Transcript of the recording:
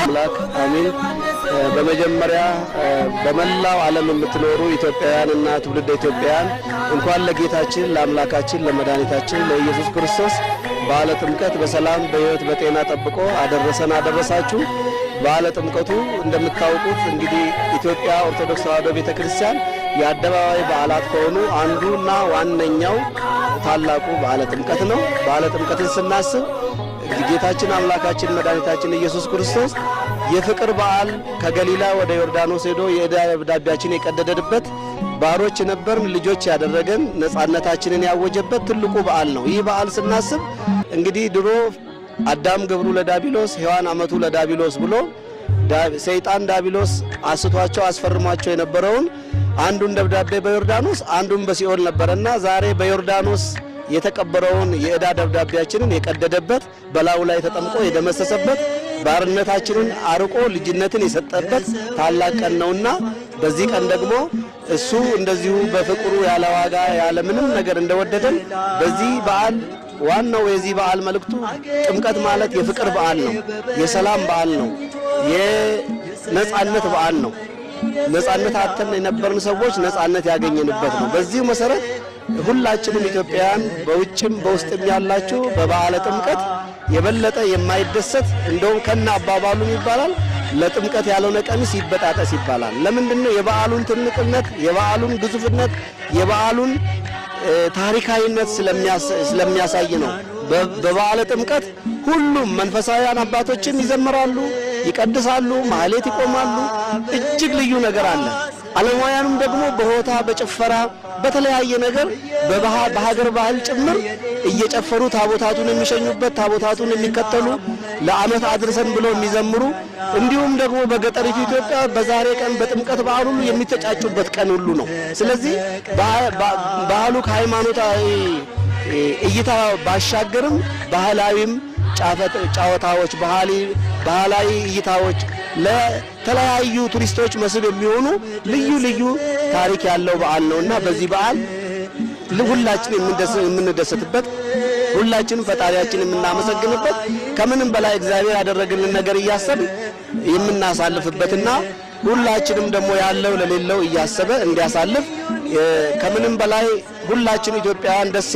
አምላክ አሚን። በመጀመሪያ በመላው ዓለም የምትኖሩ ኢትዮጵያውያን እና ትውልደ ኢትዮጵያውያን እንኳን ለጌታችን ለአምላካችን ለመድኃኒታችን ለኢየሱስ ክርስቶስ በዓለ ጥምቀት በሰላም በሕይወት በጤና ጠብቆ አደረሰን አደረሳችሁ። በዓለ ጥምቀቱ እንደምታውቁት እንግዲህ ኢትዮጵያ ኦርቶዶክስ ተዋሕዶ ቤተክርስቲያን የአደባባይ በዓላት ከሆኑ አንዱና ዋነኛው ታላቁ በዓለ ጥምቀት ነው። በዓለ ጥምቀትን ስናስብ ጌታችን አምላካችን መድኃኒታችን ኢየሱስ ክርስቶስ የፍቅር በዓል ከገሊላ ወደ ዮርዳኖስ ሄዶ የዕዳ ደብዳቤያችን የቀደደበት፣ ባሮች የነበርን ልጆች ያደረገን፣ ነጻነታችንን ያወጀበት ትልቁ በዓል ነው። ይህ በዓል ስናስብ እንግዲህ ድሮ አዳም ግብሩ ለዳቢሎስ፣ ሔዋን አመቱ ለዳቢሎስ ብሎ ሰይጣን ዳቢሎስ አስቷቸው አስፈርሟቸው የነበረውን አንዱን ደብዳቤ በዮርዳኖስ አንዱን በሲኦል ነበረና ዛሬ በዮርዳኖስ የተቀበረውን የዕዳ ደብዳቤያችንን የቀደደበት፣ በላዩ ላይ ተጠምቆ የደመሰሰበት፣ ባርነታችንን አርቆ ልጅነትን የሰጠበት ታላቅ ቀን ነውና በዚህ ቀን ደግሞ እሱ እንደዚሁ በፍቅሩ ያለ ዋጋ ያለ ምንም ነገር እንደወደደን በዚህ በዓል ዋናው የዚህ በዓል መልእክቱ ጥምቀት ማለት የፍቅር በዓል ነው፣ የሰላም በዓል ነው፣ የነጻነት በዓል ነው። ነጻነት አጥተን የነበርን ሰዎች ነጻነት ያገኘንበት ነው። በዚሁ መሰረት ሁላችንም ኢትዮጵያውያን በውጭም በውስጥም ያላችሁ በበዓለ ጥምቀት የበለጠ የማይደሰት እንደውም ከነ አባባሉም ይባላል፣ ለጥምቀት ያልሆነ ቀሚስ ይበጣጠስ ይባላል። ለምንድን ነው? የበዓሉን ትልቅነት፣ የበዓሉን ግዙፍነት፣ የበዓሉን ታሪካዊነት ስለሚያሳይ ነው። በበዓለ ጥምቀት ሁሉም መንፈሳውያን አባቶችም ይዘምራሉ፣ ይቀድሳሉ፣ ማህሌት ይቆማሉ። እጅግ ልዩ ነገር አለ። ዓለማውያኑም ደግሞ በሆታ፣ በጭፈራ፣ በተለያየ ነገር በሀገር ባህል ጭምር እየጨፈሩ ታቦታቱን የሚሸኙበት፣ ታቦታቱን የሚከተሉ፣ ለዓመት አድርሰን ብለው የሚዘምሩ፣ እንዲሁም ደግሞ በገጠሪቱ ኢትዮጵያ በዛሬ ቀን በጥምቀት በዓል ሁሉ የሚተጫጩበት ቀን ሁሉ ነው። ስለዚህ ባህሉ ከሃይማኖታዊ እይታ ባሻገርም ባህላዊም ጨዋታዎች፣ ባህላዊ እይታዎች፣ ለተለያዩ ቱሪስቶች መስህብ የሚሆኑ ልዩ ልዩ ታሪክ ያለው በዓል ነውና በዚህ በዓል ሁላችን የምንደሰትበት፣ ሁላችንም ፈጣሪያችን የምናመሰግንበት፣ ከምንም በላይ እግዚአብሔር ያደረግልን ነገር እያሰብን የምናሳልፍበትና ሁላችንም ደግሞ ያለው ለሌለው እያሰበ እንዲያሳልፍ ከምንም በላይ ሁላችን ኢትዮጵያውያን ደስ